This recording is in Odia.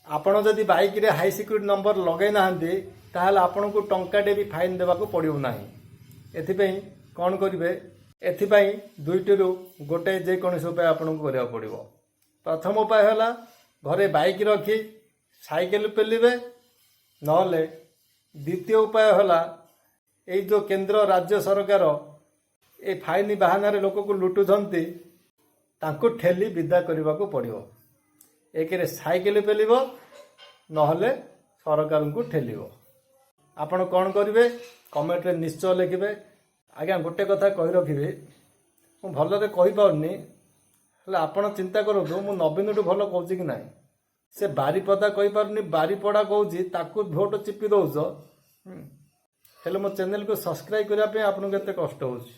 ଆପଣ ଯଦି ବାଇକ୍ରେ ହାଇ ସିକ୍ୟୁରିଟି ନମ୍ବର ଲଗାଇ ନାହାନ୍ତି, ତାହେଲେ ଆପଣଙ୍କୁ ଟଙ୍କାଟେ ବି ଫାଇନ୍ ଦେବାକୁ ପଡ଼ିବ ନାହିଁ। ଏଥିପାଇଁ କ'ଣ କରିବେ? ଏଥିପାଇଁ ଦୁଇଟିରୁ ଗୋଟେ ଯେକୌଣସି ଉପାୟ ଆପଣଙ୍କୁ କରିବାକୁ ପଡ଼ିବ। ପ୍ରଥମ ଉପାୟ ହେଲା ଘରେ ବାଇକ୍ ରଖି ସାଇକେଲ ପେଲିବେ। ନହେଲେ ଦ୍ୱିତୀୟ ଉପାୟ ହେଲା, ଏଇ ଯେଉଁ କେନ୍ଦ୍ର ରାଜ୍ୟ ସରକାର ଏ ଫାଇନ୍ ବାହାନାରେ ଲୋକକୁ ଲୁଟୁଛନ୍ତି, ତାଙ୍କୁ ଠେଲି ବିଦା କରିବାକୁ ପଡ଼ିବ। ଏକରେ ସାଇକେଲ ପେଲିବ, ନହେଲେ ସରକାରଙ୍କୁ ଠେଲିବ। ଆପଣ କ'ଣ କରିବେ, କମେଣ୍ଟରେ ନିଶ୍ଚୟ ଲେଖିବେ। ଆଜ୍ଞା, ଗୋଟେ କଥା କହି ରଖିବି, ମୁଁ ଭଲରେ କହିପାରୁନି, ହେଲେ ଆପଣ ଚିନ୍ତା କରନ୍ତୁ, ମୁଁ ନବୀନଠୁ ଭଲ କହୁଛି କି ନାହିଁ। ସେ ବାରିପଦା କହିପାରୁନି, ବାରିପଡ଼ା କହୁଛି, ତାକୁ ଭୋଟ ଚିପି ଦେଉଛ। ହେଲେ ମୋ ଚ୍ୟାନେଲକୁ ସବସ୍କ୍ରାଇବ୍ କରିବା ପାଇଁ ଆପଣଙ୍କୁ ଏତେ କଷ୍ଟ ହେଉଛି।